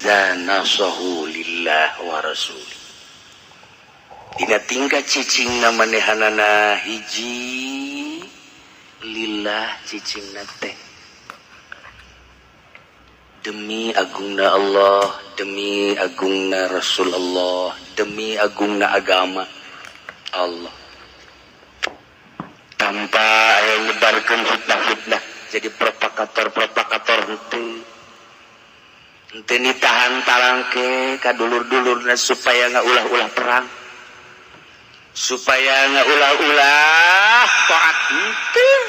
Nasahu lillah wa rasuli. Dina tingkah cicing na manehanana hiji lillah, cicing teh demi agungna Allah, demi agungna Rasulullah, demi agungna agama Allah, tanpa aya nyebarkan fitnah-fitnah, jadi propagator-propagator henteu, henteu nitahan talangke ka dulur-dulurna supaya nggak ulah-ulah perang, supaya nggak ulah-ulah taat, henteu.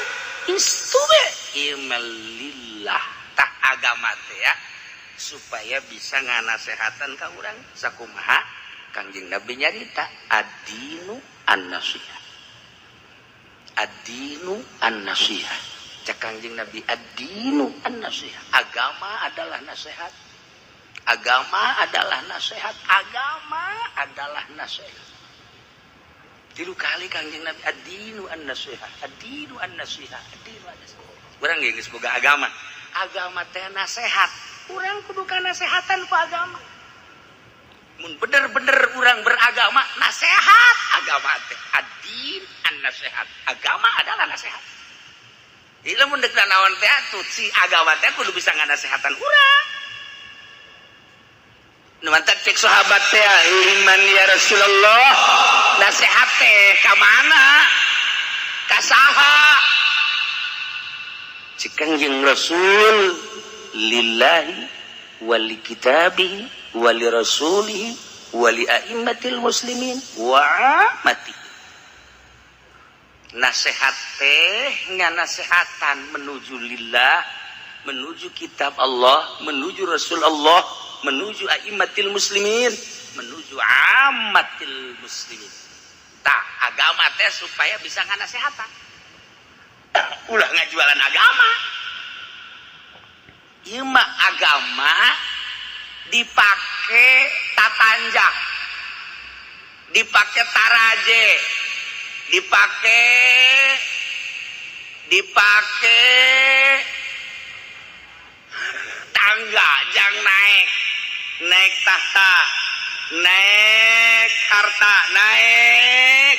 Istu be ieu lillah. Tah, agama teh ya supaya bisa nganasehatan ka urang. Sakumaha Kangjeng Nabi nyarita, ad-dinu an-nasihah, ad-dinu an-nasihah. Cek Kangjeng Nabi, ad-dinu an-nasihah, agama adalah nasihat, agama adalah nasihat, agama adalah nasihat. Tilu kali Kangjeng Nabi, ad-dinu an-nasihah, ad-dinu an-nasihah, ad-dinu an-nasihah. Urang geus boga agama, agama teh nasihat, urang kudu nasehatan ku agama. Mun bener-bener urang beragama, nasihat agama teh, ad-din an-nasihat, agama adalah nasihat. Jadi lamun dek naon teh atuh, si agama teh kudu bisa nganasehatan urang. Nu mantak cek sahabat teh, liman ya Rasulullah, nasihat teh ka mana, ka saha? Cek Kangjeng Rasul, lillahi wali kitabihi wali rasulihi wali a'immatil muslimin wa amati. Nasihat teh nganasehatan menuju lillah, menuju kitab Allah, menuju Rasul Allah, menuju a'immatil muslimin, menuju amatil muslimin. Tah, agama teh supaya bisa nganasehatan, ulah ngajualan agama. Ieu mah agama dipake tatanjak, dipake taraje, dipake dipake tangga jang naik, naik tahta, naik harta, naik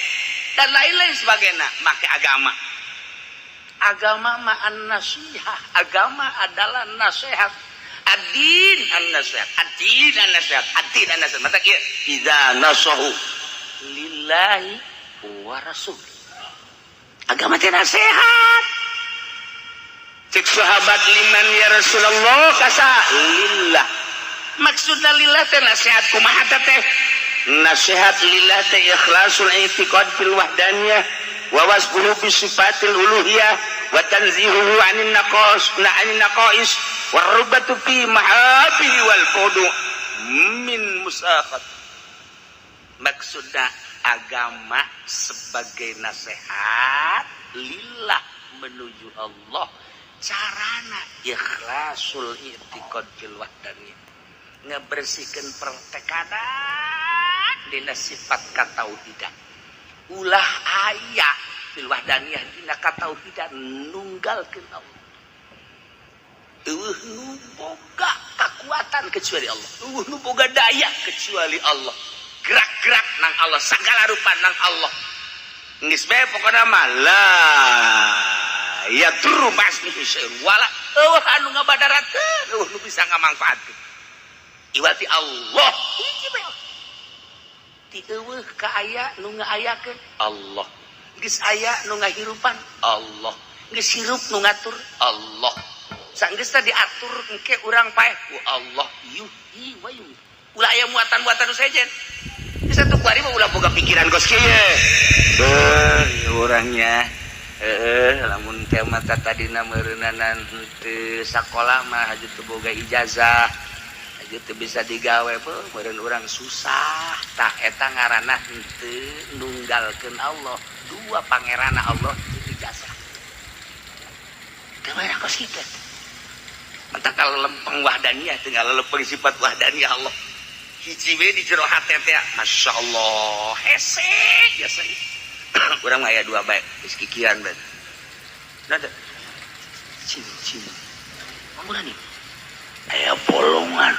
dan lain-lain sebagainya. Make agama, agama mah an-nasihah, agama adalah nasihat. Ad-din an-nasihat, ad-din an-nasihat, ad-din an-nasihat. Mata kieu, idza nasahu lillahi wa rasul, agama teh nasihat. Cek sahabat, liman ya Rasulullah, kasa? Lillah. Maksudna lillah teh nasihat kumaha teh? Nasihat lillah teh ikhlasul i'tiqad fil wahdaniyah wa wasfuhu bi sifatil uluhiyah wa tanzihuhu 'anil naqas na 'anil naqais warubatu fi mahabihi wal bu'du min musakhat. Maksudna agama sebagai nasihat lillah menuju Allah, carana ikhlasul i'tiqad fil wahdaniyah, ngebersihkan pertekadan dina sifat katauhidan, ulah aya fil wahdaniyah dina katauhidan, nunggalkeun Allah. Eueuh nu boga kekuatan kecuali Allah, eueuh nu boga daya kecuali Allah, gerak-gerak nang Allah, segala rupa nang Allah. Geus bae pokona mah la yadurru ma'asmihi syai'un wala, eueuh anu ngabadaratkeun, eueuh nu bisa ngamangfaatkeun iwati Allah. Hiji bae ti eueuh ka aya, nu ngaayakeun Allah, geus aya nu ngahirupan Allah, geus hirup nu ngatur Allah, sanggeus diatur engke urang paeh ku Allah. Yuhyi wa yumiit. Ulah aya muatan-muatan nu sejen. Geus atuh kuari mah ulah boga pikiran kos kieu. Beuh, urangnya heeh, lamun teh mata tadina meureunanan henteu sakola mah, haju teu boga ijazah, haju teu bisa digawe, beuh, meureun urang susah. Tah, eta ngaranna henteu nunggalkeun Allah, dua pangeranna Allah jeung ijazah. Teu mana kos kitu. Mata kalau lempeng wahdaniyah, tinggal lempeng sifat wahdaniyah Allah. Hiji we di jero hate teh, Masya Allah, hese biasa. Urang mah aya dua bae, geus kikian bae. Nah, cing cing. Mana nih? Aya bolongan.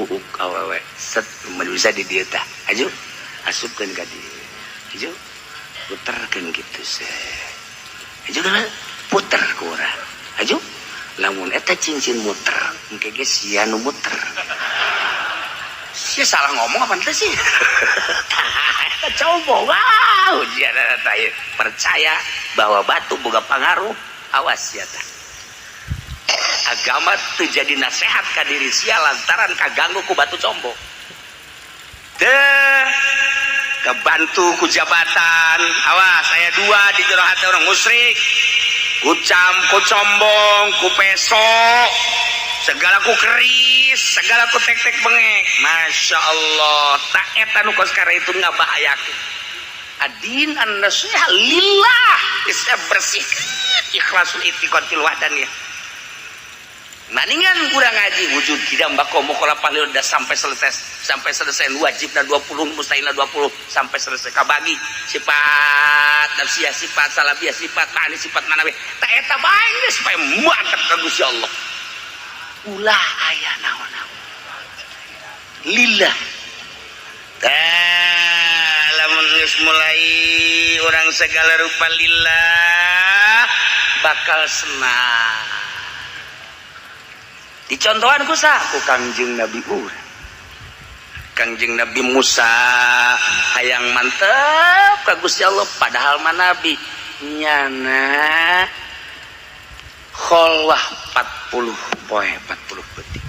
Buuk awewe set bisa di dieu tah. Aju asupkeun ka dieu. Aju puterkeun kitu se. Aju puter ku urang. Aju lamun eta cincin muter, engke ge sia nu muter. Sia salah ngomong apa teh sih? Tah, coba wow, ujian eta ieu. Percaya bahwa batu boga pangaruh, awas sia tah. Agama teu jadi nasehat ka diri sia lantaran kaganggu ku batu combo. Teh kebantu ku jabatan, awas saya dua di jero hati orang musyrik. Ku cam, ku combong, ku peso, segala ku keris, segala ku tek-tek bengek. Masya Allah, tak eta nu kos itu ngabahayakeun. Adin an-nasiha lillah, bisa bersihkan ikhlasul itiqad fil wahdaniyah. Maningan kurang ngaji wujud kidam bako mukhalafah udah sampai selesai, sampai selesai wajibna 20, mustahilna 20, sampai selesai kabagi sifat nafsiyah, sifat salabiyah, sifat ma'ani, sifat manawi. Tak eta bae geus supaya mantep ka Gusti Allah. Ulah aya naon-naon lillah. Tah lamun geus mulai urang segala rupa lillah bakal senang. Dicontohan ku sah ku Kangjeng Nabi urang. Kangjeng Nabi Musa hayang mantep ka Gusti Allah, padahal mah nabi nyana kholwah 40 poe 40 peuting.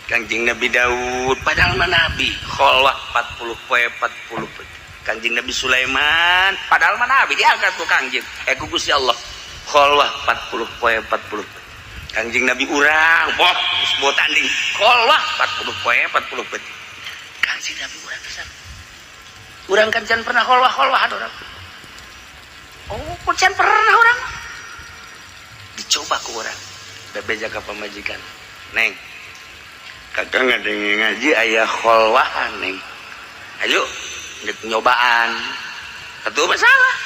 Kangjeng Nabi Daud padahal mah nabi kholwah 40 poe 40 peuting. Kangjeng Nabi Sulaiman padahal mah nabi diangkat ku Kangjeng ku Gusti Allah kholwah 40 poe 40 peuting. Kangjeng Nabi urang boh geus bawa tanding kholwah 40 poe 40 peuting. Kangjeng Nabi urang teh urang kan can pernah kholwah-kholwah urang. Oh, can pernah urang. Dicoba ku urang. Bebeja ka pamajikan. Neng, kakak ngadenge ngaji aya kholwahan, Neng. Ayo, dek nyobaan. Atuh masalah.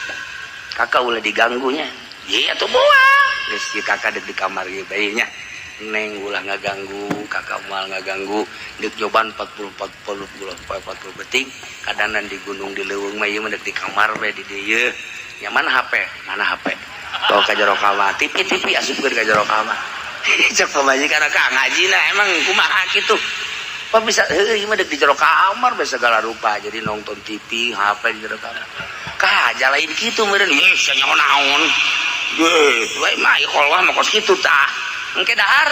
Kakak ulah diganggunya. Iya atuh moal. Geus si kakak dek di kamar ieu bae nya. Neng ulah ngaganggu, kakak moal ngaganggu. Dek nyobaan 40 40 bulan 40 peuting. Kadanan di gunung di leuweung mah ieu mah dek di kamar we di dieu. Ya mana HP? Mana HP? Bawa ka jero kamar, TV TV asupkeun ka jero kamar. Cek pamajikan ka ngajina emang kumaha kitu. Apa bisa heueuh ieu mah dek di jero kamar bae segala rupa. Jadi nonton TV, HP di jero kamar. Kah lain kitu meureun. Ih, sia nyaho naon. Ge, we mah ieu kholwah mah kos kitu tah. Engke dahar.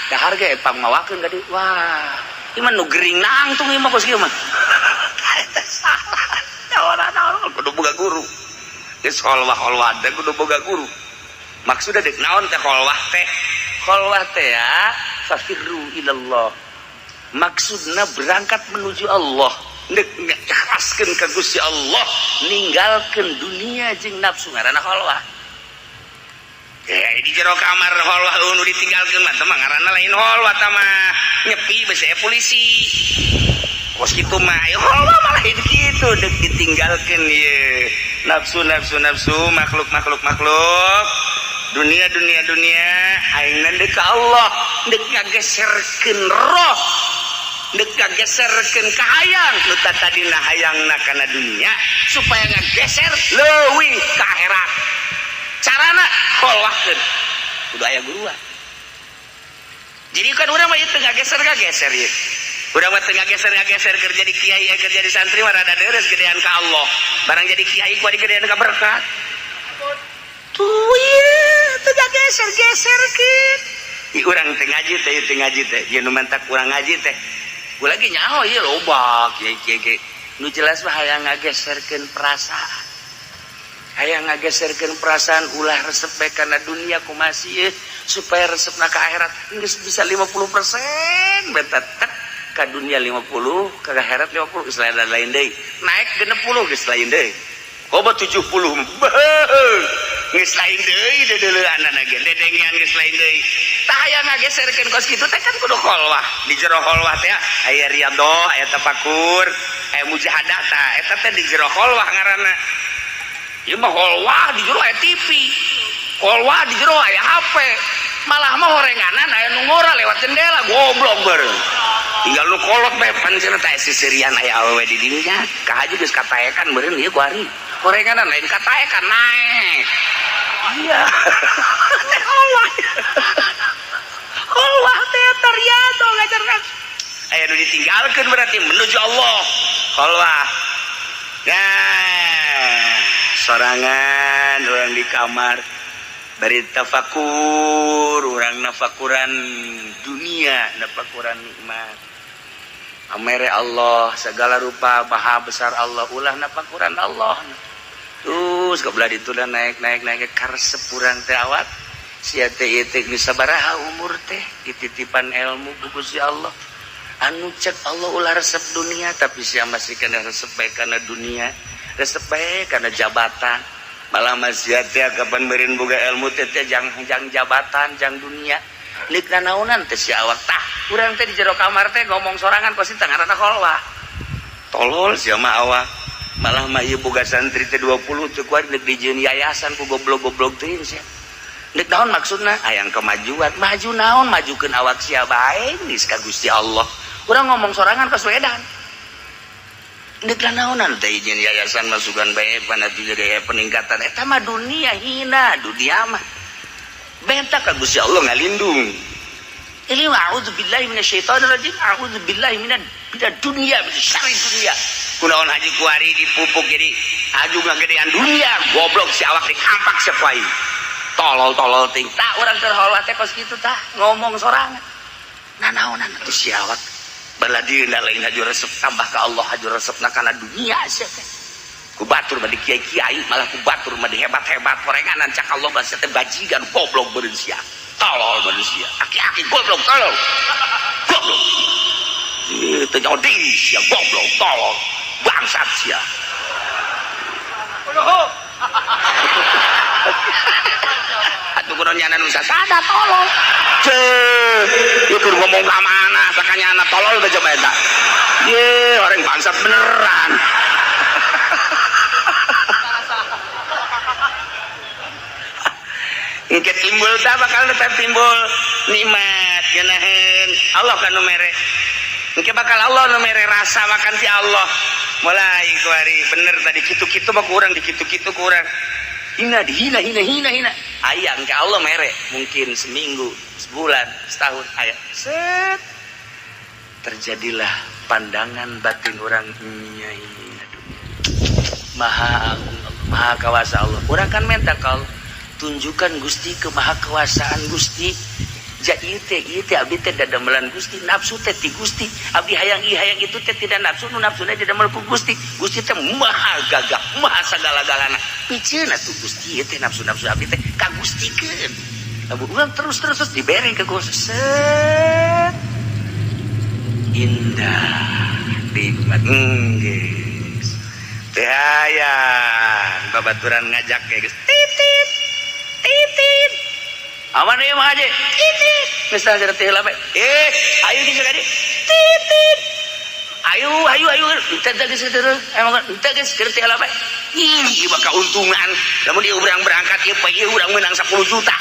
Dahar ge pangmawakeun ka dieu. Wah, ieu mah nu gering nangtung ieu mah kos kieu mah. Eta salah. Naon naon kudu boga guru. Geus kholwah-kholwah teh kudu boga guru. Maksudna dek naon teh kholwah teh? Kholwah teh ya fafirru ilallah. Maksudna berangkat menuju Allah. Dek ngikhlaskeun ka Gusti Allah, ninggalkeun dunia jeung nafsu ngaranna kholwah. Ya di jero kamar kholwah nu ditinggalkeun mah teh mah ngaranna lain kholwah tah mah. Nyepi besi polisi. Kos kitu mah ya kholwah malah kitu dek ditinggalkeun ieu. Nafsu nafsu nafsu makhluk makhluk makhluk dunia dunia dunia aingna deuk ka Allah, deuk ngageserkeun roh, deuk ngageserkeun ka hayang nu tadina hayangna kana dunia supaya ngageser leuwih ka akhirat. Carana kholwahkeun kudu aya guruan. Jadi kan urang mah ieu teu ngageser-ngageser ieu. Urang mah teu ngageser-ngageser keur jadi kiai keur jadi santri mah rada deres gedean ka Allah. Barang jadi kiai kuari gedean ka berkat. Tuh ieu teu ngageser-geserkeun. Ih urang teu ngaji teh, teu ngaji teh. Ieu nu mantak urang ngaji teh. Gua lagi nyaho ieu loba kiai-kiai ge. Nu jelas mah hayang ngageserkeun perasaan. Hayang ngageserkeun perasaan ulah resep bae kana dunia kumaha sih supaya resepna ka akhirat geus bisa 50% beta tek ka dunia 50 ka akhirat 50 geus lain lain deui naik 60 geus lain deui koba 70 geus lain deui deudeuleunana ge dedengean geus lain deui. Tah hayang ngageserkeun kos kitu teh kan kudu kholwah. Di jero kholwah teh aya riyadhah, aya tafakur, aya mujahadah. Tah eta teh di jero kholwah ngaranna. Ieu mah kholwah di jero aya TV, kholwah di jero aya HP, malah mah horenganan aya nu ngora lewat jendela, goblok bareng. Tinggal nu kolot bae pan cenah teh sisirian aya awewe di dinya. Ka haji geus kataekan meureun ieu ku ari. Gorenganan lain kataekan naek. Iya. Allah. Allah teh ternyata ngajarkan. Aya nu ditinggalkeun berarti menuju Allah. Allah. Nah, sorangan orang di kamar bari tafakur, orang nafakuran dunia, nafakuran nikmat. Amere Allah segala rupa maha besar Allah, ulah nafakuran Allah. Terus kebelah itu naik naik naik karesep urang teh awak sia teh ieu teh geus sabaraha umur teh dititipan ilmu ku Gusti Allah. Anu cek Allah ulah resep dunia, tapi sia masih kena resep bae kana dunia, resep bae kana jabatan. Malah masih teh kapan meureun boga ilmu teh teh jang jang jabatan, jang dunia. Lik naonan teh si awak tah. Urang teh di jero kamar teh ngomong sorangan pasti tanganna kolwah. Tolol sia mah awak. Malah mah ieu boga santri teh 20 teu kuat deuk dijieun yayasan ku goblok-goblok teuing sia. Deuk naon maksudna? Hayang kemajuan. Maju naon? Majukeun awak sia bae geus ka Gusti Allah. Urang ngomong sorangan pas wedan. Deuk naonan teh izin yayasan masukan bae pan atuh jadi aya peningkatan eta mah dunia hina, dunia mah. Benta ka Gusti Allah ngalindung. Ini a'udzubillahi minasyaitonir rajim, a'udzubillahi minad dunia, min syarri dunia. Kunaon haji kuari dipupuk jadi aju ngagedean dunia, goblok si awak dikampak siap wae. Tolol-tolol ting. Tah urang keur holwah teh kos kitu tah, ngomong sorangan. Nanaonan atuh si awak. Baladieuna lain haju resep tambah ka Allah, haju resepna kana dunia sia teh. Ku batur mah di kiai-kiai, malah ku batur mah di hebat-hebat korenganan cak Allah bahasa teh bajigan goblok beureun sia. Tolol manusia, aki-aki goblok tolol. Goblok. Ieu teh nyaho diri sia goblok tolol. Bangsat sia. Atuh kudu nyana nu sasada tolol. Ceuh, ieu keur ngomong ka mana sakanyana tolol teh coba eta. Ye, orang bangsat beneran. Engke timbul tah bakal tetep timbul nikmat ngeunaheun Allah kan nu mere. Engke bakal Allah nu mere rasa makan ti Allah. Mulai kuari bener tadi kitu-kitu mah kurang dikitu-kitu kurang. Hina dihina hina hina hina. Aya engke Allah mere mungkin seminggu, sebulan, setahun aya. Set. Terjadilah pandangan batin orang nya hina dunia. Maha agung Allah, maha kawasa Allah. Urang kan minta kalau tunjukkan Gusti kemahakuasaan Gusti. Ja ieu teh abdi teh dadamelan Gusti, nafsu teh ti Gusti. Abdi hayang ieu hayang itu teh tidak nafsu, nu nafsuna didamel ku Gusti. Gusti teh maha gagah, maha sagala-galana. Piceun atuh Gusti ieu teh nafsu-nafsu abdi teh ka Gustikeun. Lamun urang terus-terus terus dibere ke Gusti. Set. Indah nikmat geus. Teh hayang babaturan ngajak ge geus titit. Titit. Aman ieu mah aja. Titit. Geus tah teh heula bae. Ayo geus ka dieu. Titit. Ayo ayo ayo teh teh geus terus. Emang teh geus keur teh heula bae. Ih, bakal untungan. Lamun ieu urang berangkat ieu poe ieu urang menang 10 juta.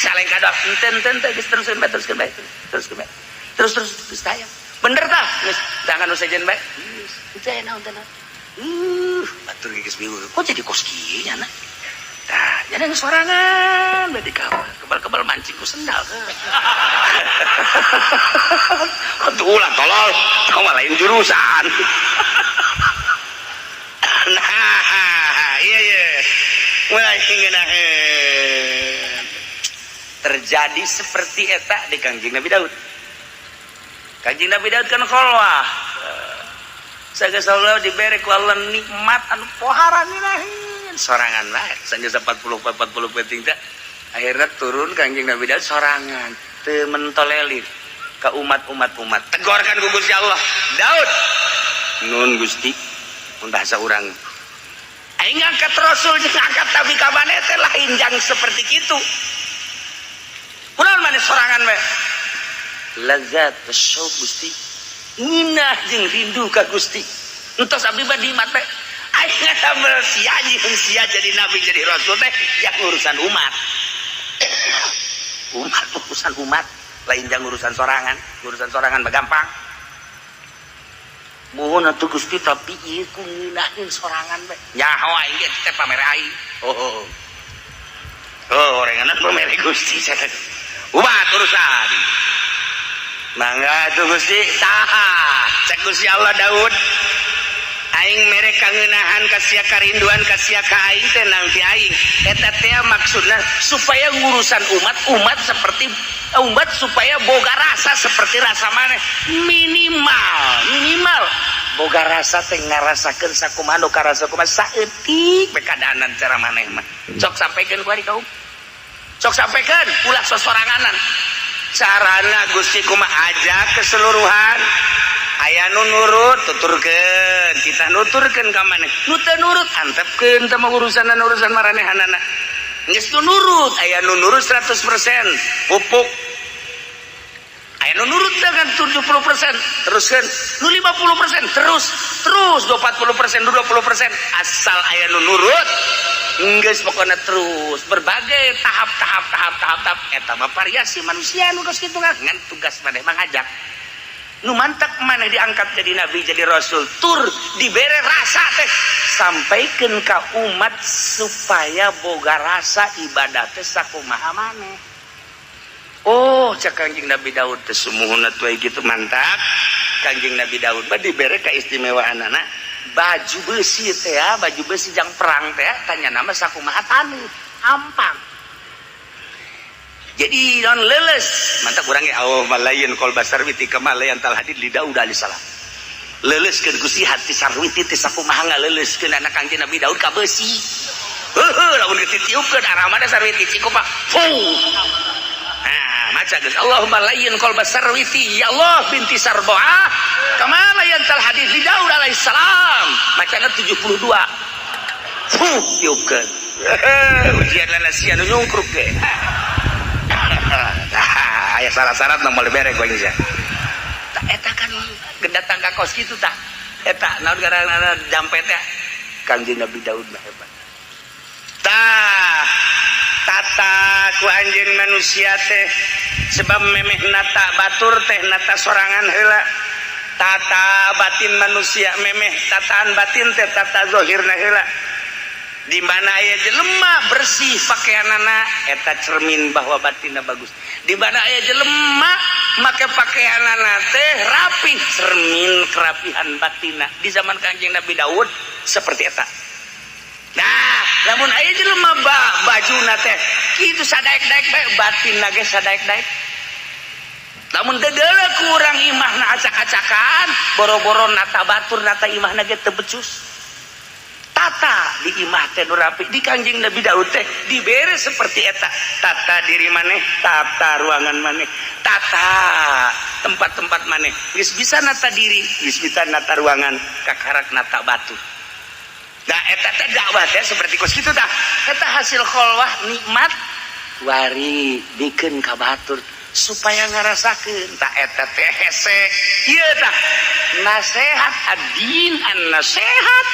Saleng kadok. Enten enten teh geus teruskeun bae teruskeun bae. Teruskeun bae. Terus terus geus tayang. Bener tah? Geus jangan nu sejen bae. Geus. Teh naon teh naon. Batur geus bingung. Kok jadi kos kieu nya na? Tah, jadi sorangan bae di kamar. Kebal-kebal mancing ku sendal. Atuh ulah tolol, tau mah lain jurusan. Nah, iya iya. Mulai ngeunaheun. Terjadi seperti eta di Kangjeng Nabi Daud. Kangjeng Nabi Daud kan kholwah. Sagala Allah dibere ku Allah nikmat anu pohara ngeunaheun. Sorangan lah, sanggeus 40 40 penting teh. Akhirnya turun Kangjeng Nabi Daud sorangan, teu mentolelir ke umat-umat umat. Tegorkan ku Gusti Allah. Daud. Nun Gusti, mun bahasa urang. Aing ngangkat rasul jeung ngangkat nabi ka maneh teh lain jang seperti kitu. Kunaon maneh sorangan we? Lazat syauq Gusti. Nginah jeung rindu ka Gusti. Entos abdi mah dimat teh. Aing ngadamel sia jeung sia jadi nabi jadi rasul teh jang urusan umat. Umat urusan umat, lain jang urusan sorangan. Urusan sorangan mah gampang. Muhun atuh Gusti, tapi ieu ku ngeunaheun sorangan bae. Nyaho aing ge teh pamere aing. Oh. Oh, orengan pamere Gusti. Ubat urusan. Mangga tuh Gusti, tah, cek Gusti Allah, Daud. Aing mere kangeunahan ka sia, karinduan ka sia ka aing teh nang ti aing. Eta teh maksudna supaya ngurusan umat, umat seperti umat supaya boga rasa seperti rasa maneh, minimal minimal boga rasa teh ngarasakeun sakumaha nu karasa kumaha, saeutik bekadanan cara maneh mah. Sok sampaikeun ku ari kaum, sok sampaikeun, ulah sosoranganan. Carana Gusti kumaha? Ajak keseluruhan. Aya nu nurut, tuturkeun, kita nuturkeun ka maneh. Nu teu nurut, antepkeun, teh mah urusan urusan maranehanana. Geus nu nurut, aya nu nurut 100% pupuk, aya nu nurut dengan 70%, teruskeun, nu 50% terus, terus 40%, 20%, asal aya nu nurut geus pokoknya terus berbagai tahap tahap tahap tahap tahap. Eta mah variasi manusia nu geus kitu. Ngan tugas maneh mah ngajak. Nu mantak maneh diangkat jadi nabi, jadi rasul, tur dibere rasa teh, sampaikan ka umat supaya boga rasa ibadah teh sakumaha maneh. Oh, cek Kanjeng Nabi Daud teh, sumuhun atuh gitu. Mantap Kanjeng Nabi Daud mah dibere keistimewaanana baju besi teh ya, baju besi jang perang teh, tanya nama sakumaha taneuh ampang, jadi non leles. Mantap urang ge, oh malayan qalba sarwiti kama layyantal hadid li Daud alaihi salam. Leuleskeun Gusti hati sarwiti teh sakumaha ngaleuleuskeun anak Kanjeng Nabi Daud ka besi. Heuheuh, lamun ditiupkeun arah mana sarwiti cikupa fu. Nah, maca geus, Allahumma layyin qalba sarwiti ya Allah binti Sarboah kama layyantal hadid li Daud alaihi salam. Macana 72. Fu, tiupkeun. Ujian lana sia nu nyungkruk ge. Aya syarat-syarat nu moal bere ku aing sia. Tah, eta kan datang ka kos kitu tah. Eta naon gara-gara jampe teh Kanjeng Nabi Daud mah hebat. Tah, tata ku anjeun manusia teh sebab memeh nata batur teh nata sorangan heula. Tata batin manusia memeh tataan batin teh tata zahirna heula. Di mana aya jelema bersih pakaianana, eta cermin bahwa batinna bagus. Di mana aya jelema make pakaianana teh rapi, cermin kerapihan batinna. Di zaman Kanjeng Nabi Daud seperti eta. Nah, lamun aya jelema bajuna teh kitu sadaek-daek bae, batinna ge sadaek-daek. Lamun dedeule kurang imahna acak-acakan, boro-boro nata batur, nata imahna ge teu becus. Tata di imah teh nu rapi. Di Kanjeng Nabi Daud teh dibere seperti eta, tata diri maneh, tata ruangan maneh, tata tempat-tempat maneh. Geus bisa nata diri, geus bisa nata ruangan, kakarak nata batu. Nah, eta teh dakwah teh seperti kos kitu tah. Eta hasil kholwah nikmat wari bikeun ka batur supaya ngarasakeun. Tah, eta teh hese ieu tah nasehat. Adin an nasehat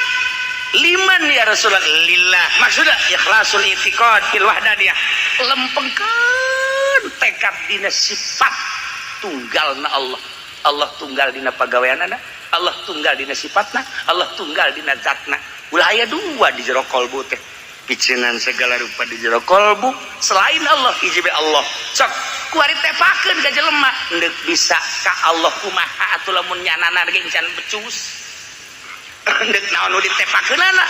liman ya Rasulullah? Lillah. Maksudnya ikhlasul i'tiqad fil wahdaniyah, lempengkeun tekad dina sifat tunggal na Allah. Allah tunggal dina pagaweanana, Allah tunggal dina sifatna, Allah tunggal dina zatna. Ulah aya dua di jero kolbu teh. Picenan segala rupa di jero kolbu selain Allah, hiji bae Allah. Sok kuari tepakeun ka jelema, endek bisa ka Allah kumaha atuh lamun nyanana ge encan becus? Endek naon nu ditepakeunana?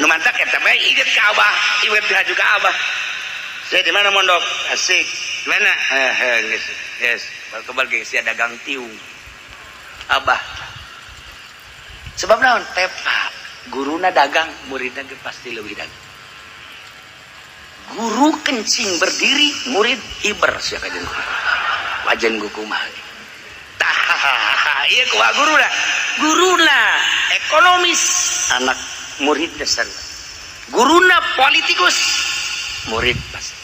Nu mantak eta bae inget ka Abah, inget ka juga Abah. Saya di mana mondok? Asik. Di mana? Eh, eh, geus. Geus. Kebal ge sia dagang tiung. Abah. Sebab naon? Tepa. Guruna dagang, muridna ge pasti lebih dagang. Guru kencing berdiri, murid hiber sia kajen. Wajan gu kumaha. Tah, ieu kumaha guruna? Guruna ekonomis, anak muridnya sarua. Guruna politikus, murid pasti.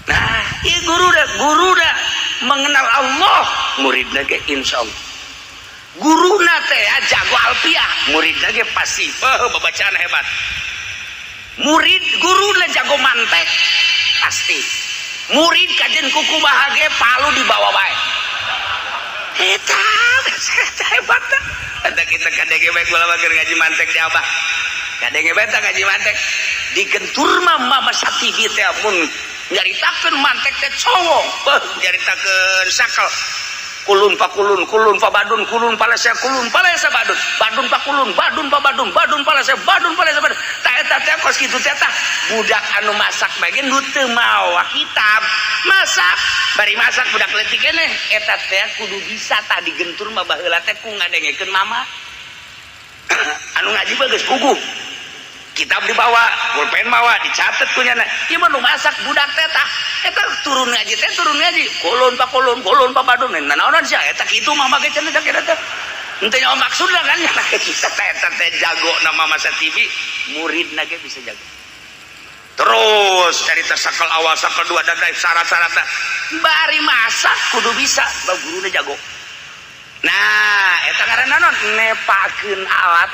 Nah, ieu guruna, guruna mengenal Allah, muridna ge insyaallah. Guruna teh jago alfiah, muridna ge pasti oh, babacaan hebat. Murid guruna jago mantek, pasti. Murid kajen kuku bahagia palu dibawa bae. Eta. Hebat tah. Eta kita kadenge bae kula mah ngaji mantek di Abah. Kadenge bae tah ngaji mantek. Digentur mah Mama Satibi teh mun nyaritakeun mantek teh cowong. Beuh, nyaritakeun sakal. Kulun pakulun, kulun pabadun, kulun palesa, kulun palesa badun, badun pakulun, badun pabadun, badun palesa, badun palesa badun. Tah eta teh kos kitu teh tah budak anu masak bae ge nu teu mawa kitab. Masak, bari masak budak leutik keneh eta teh kudu bisa tah digentur mah baheula teh ku ngadengekeun mama. Anu ngaji mah geus puguh. Kitab dibawa, pulpen mawa, dicatet ku nyana. Ieu mah nu masak budak teh tah. Eta turun ngaji teh turun ngaji. Kulun pa kulun, kulun pa badun. Nah, naonan sia eta kitu mama ge cenah teh teh. Henteu nyaho maksudna kan nya kita teh eta teh jago na Mama Satibi, muridna ge bisa jago. Terus cerita sakal awal, sakal dua dan syarat-syarat bari masak kudu bisa, bab guruna jago. Nah, eta ngaranna naon? Nepakeun alat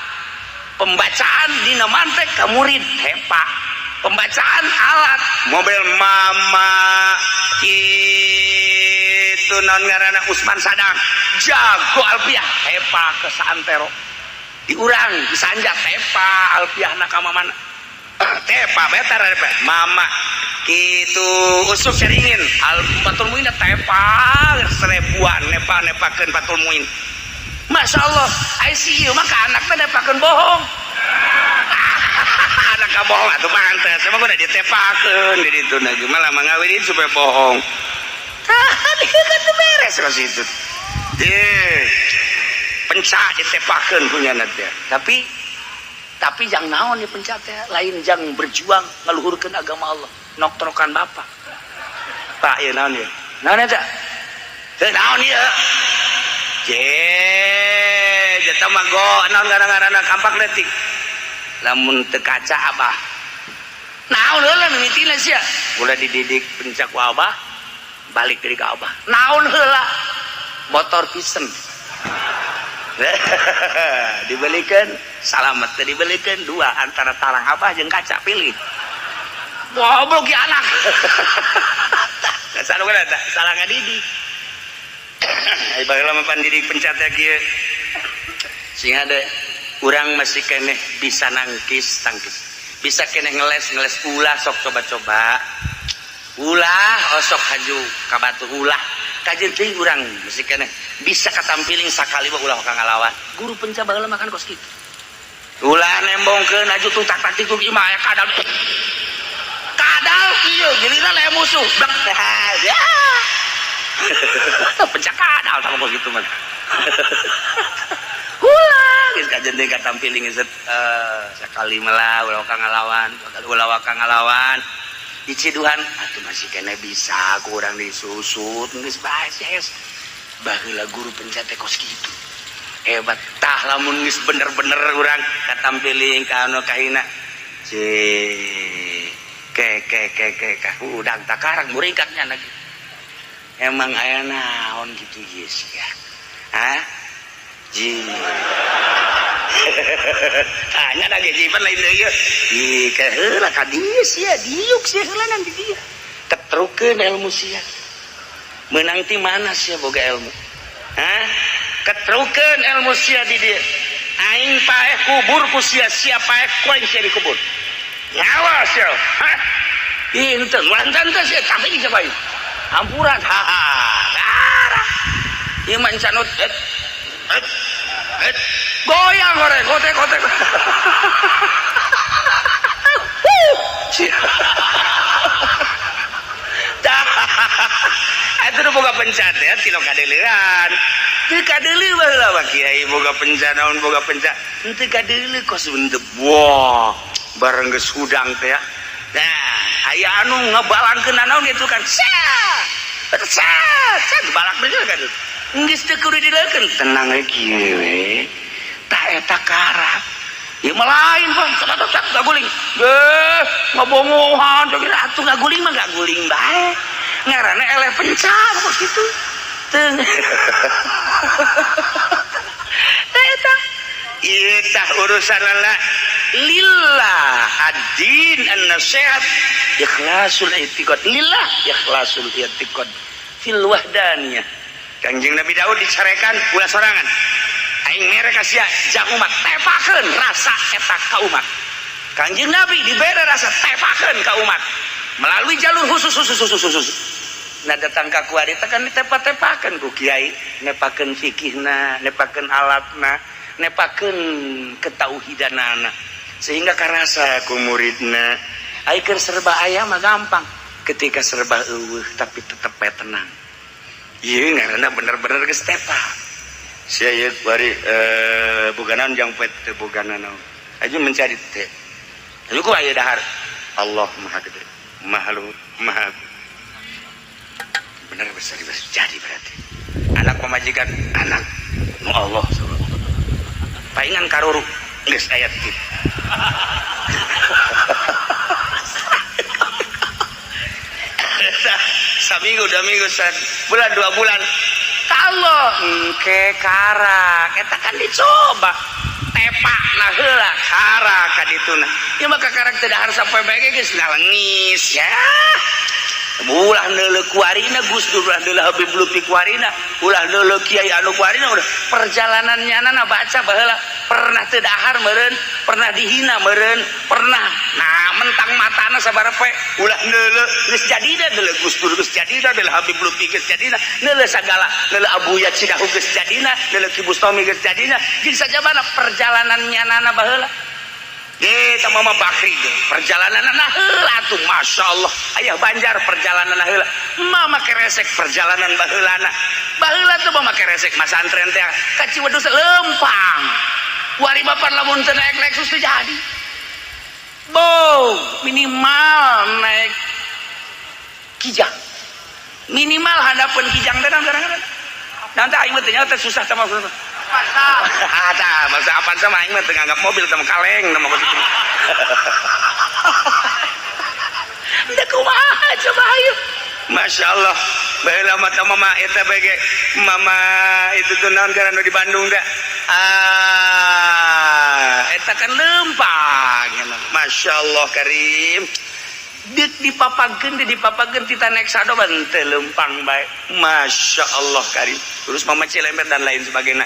pembacaan dina mantek ka murid hepa. Pembacaan alat mobil mama kitu naon ngaranna Usman Sadang jago alfiah hepa ke saantero. Diurang disanjak tepa alfiahna ka mamana. Tepa betar tepa. Mama kitu usuk caringin al Fathul Muin tepa seribuan nepa nepakeun Fathul Muin. Masya Allah, ai si ieu mah ka anakna nepakeun bohong. Anak ka bohong atuh pantes, emang udah ditepakeun di ditu na gimana lama ngawinin supaya bohong. Tah, dia kan teu beres ka situ. Deh, pencak ditepakeun punya teh. Tapi jang naon ya pencak teh, lain jang berjuang ngaluhurkeun agama Allah, noktrokan bapak. Pak ieu naon ieu? Naon eta? Teu naon ieu? Je, jeta mah go naon ngaran-ngaranna kampak leutik. Lamun teu kaca abah. Naon heula mimitina sia? Ulah dididik pencak ku abah, balik deui ka abah. Naon heula? Motor pisen. Dibelikan, salamet teh dibelikan dua antara tarang abah jeung kaca pilih. Goblok ya anak. Salah kan eta, salah ngadidik. Ai baheula mah pan didik pencat teh kieu. Sing ada urang masih keneh bisa nangkis tangkis. Bisa keneh ngeles ngeles ulah sok coba-coba. Ulah osok haju ka batu ulah. Kajeun teuing urang masih keneh bisa katampiling sakali mah ulah ka ngalawan. Guru penca baheula makan kos kitu. Ulah nembongkeun aju tuh tak tak ieu mah aya kadal. Kadal ieu giliran aya musuh. Blek ya. Pencak kadal sama kos kitu mah. Ulah geus kajeun deui katampiling geus sakali mah lah ulah ka ngalawan, ulah ka ngalawan. Diciduhan atuh masih kene bisa kurang disusut geus bae sia. Baheula guru penca teh kos kitu. Hebat tah lamun geus bener-bener urang katampiling ka anu kahina. Ce ke ke ke ke ka udang takarang muringkaknya lagi. Emang aya naon gitu ieu sia. Hah? Ji. Tanya lagi jipan lain deui ieu. Ih, ke heula ka dieu sia, diuk sia heula di dieu. Ketrukeun ilmu sia. Meunang ti mana sia boga ilmu? Hah? Ketrukeun ilmu sia di dieu. Aing paeh kubur ku sia, sia paeh ku aing sia di kubur. Nyawa sia. Hah? Ih, henteu, mantan teh sia tapi di siapa ieu? Hampuran. Haha. Darah. Ieu mah encanut. Et. Et. Et. Goyang goreng, kotek kotek. Tah, itu boga pencat ya, tilo kadeleuan. Teu kadeuleu baheula mah kiai boga pencat naon boga pencat. Henteu kadeuleu kos henteu. Wah, bareng geus hudang teh ya. Nah, aya anu ngabalangkeun naon gitu kan. Sah. Sah, sah balak deui kan. Geus teu kudu dileukeun, tenang we kieu we. Tah eta karak. Ieu mah lain, Bang. Tak tak ngaguling. Geh, ngabongohan kira atuh ngaguling mah ngaguling bae. Ngaranna eleh pencar kos kitu. Teu. Tah eta. Ieu tah urusan lala lillah ad-din an-nasihat ikhlasul i'tiqad lillah ikhlasul i'tiqad fil wahdaniyah. Kangjeng Nabi Daud dicarekan ulah sorangan. Aing mere ka sia jang umat, tepakeun rasa eta ka umat. Kangjeng Nabi dibere rasa tepakeun ka umat melalui jalur khusus khusus khusus khusus. Nah, datang ka kuari teh kan ditepa-tepakeun ku kiai, nepakeun fikihna, nepakeun alatna, nepakeun ketauhidanana sehingga karasa ku muridna. Ai keur serba aya mah gampang, ketika serba euweuh tapi tetep bae tenang. Ieu ngaranna bener-bener geus tepa. Sia ieu kuari boga naon jang poe teu boga naon. Aja mencari teh. Lalu ku aya dahar. Allah Maha Gede, Maha Luhur, Maha Agung. Bener besar jadi berarti. Anak pamajikan anak nu Allah paingan karuru geus ayat kieu. Saminggu 2 minggu bulan 2 bulan kalau engke karak eta kan dicoba tepak nah heula karak ka dituna ieu mah kakarak teu dahar sampai bae geus ngalengis ya. Ulah neuleuh kuarina Gus Dur, ulah neuleuh Habib Lutfi kuarina, ulah neuleuh kiai anu kuarina, udah perjalanannya nana baca baheula pernah teu dahar meureun, pernah dihina meureun, pernah nah mentang matana sabaraha poe, ulah neuleuh geus jadina neuleuh Gus Dur geus jadina, neuleuh Habib Lutfi geus jadina, neuleuh sagala, neuleuh Abu Yatsidahu geus jadina, neuleuh Ki Bustami geus jadina, jeung sajabana perjalanannya nana baheula. Eta Mama Bakri perjalanan heula tuh Masya Allah. Ayah Banjar perjalanan heula, Mama keresek perjalanan baheulana. Baheula tuh Mama keresek masantren teh ka Ciwedus lempang. Wari bapak lamun teu naik Lexus teu jadi. Bo, minimal naik Kijang. Minimal hadapan Kijang teh kadang-kadang. Nanti aing mah teu nyaho teh susah sama Tah, masa apa sama aing mah teu nganggap mobil sama kaleng nama maksudnya. Teu kumaha coba ayo. Masya Allah. Baheula mah teh mama eta bege mama itu tuh naon ngaranna di Bandung dah. Ah, eta kan lempang. Masya Allah Karim. Dik dipapageun di dipapageun tita naik sado ban teu lempang bae. Masya Allah Karim. Terus mama Cilember dan lain sebagainya.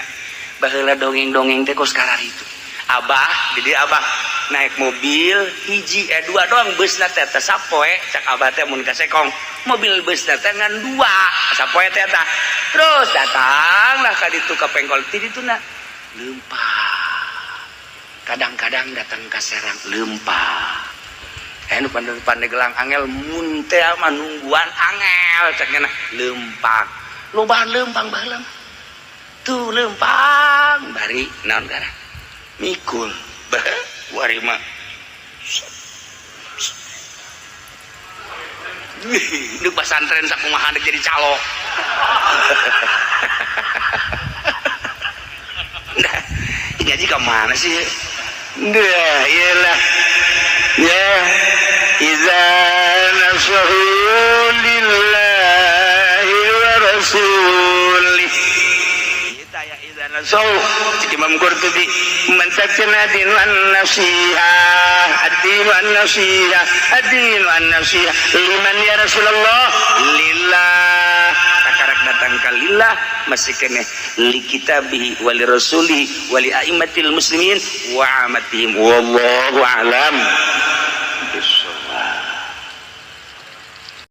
Baheula dongeng-dongeng teh kos kararitu. Abah, jadi abah naik mobil hiji dua doang busna teh teh sapoe cak abah teh mun ka Sekong. Mobil busna teh ngan dua sapoe teh tah. Terus datanglah ka ditu ka pengkol ti dituna lempang. Kadang-kadang datang ka Serang lempang. Nu Pandeglang angel mun teh mah nungguan angel cak nya lempang. Lobaan lempang baheula. Tuh lempang bari naon gara mikul bah wari mah deuk pasantren sakumaha deuk jadi calo. Nah, ini aja ke mana sih? Dah, iyalah. Ya, iza nasahu lillahi wa rasulih. Kita ya iza nasahu. Imam Qurtubi mentakna din wan nasihah, ad-din wan nasihah, ad-din wan nasihah. Liman ya Rasulullah? Lillah. Takarak datang ka lillah masih keneh li kitabihi wa li rasulihi wa li a'immatil muslimin wa amatihim wallahu a'lam.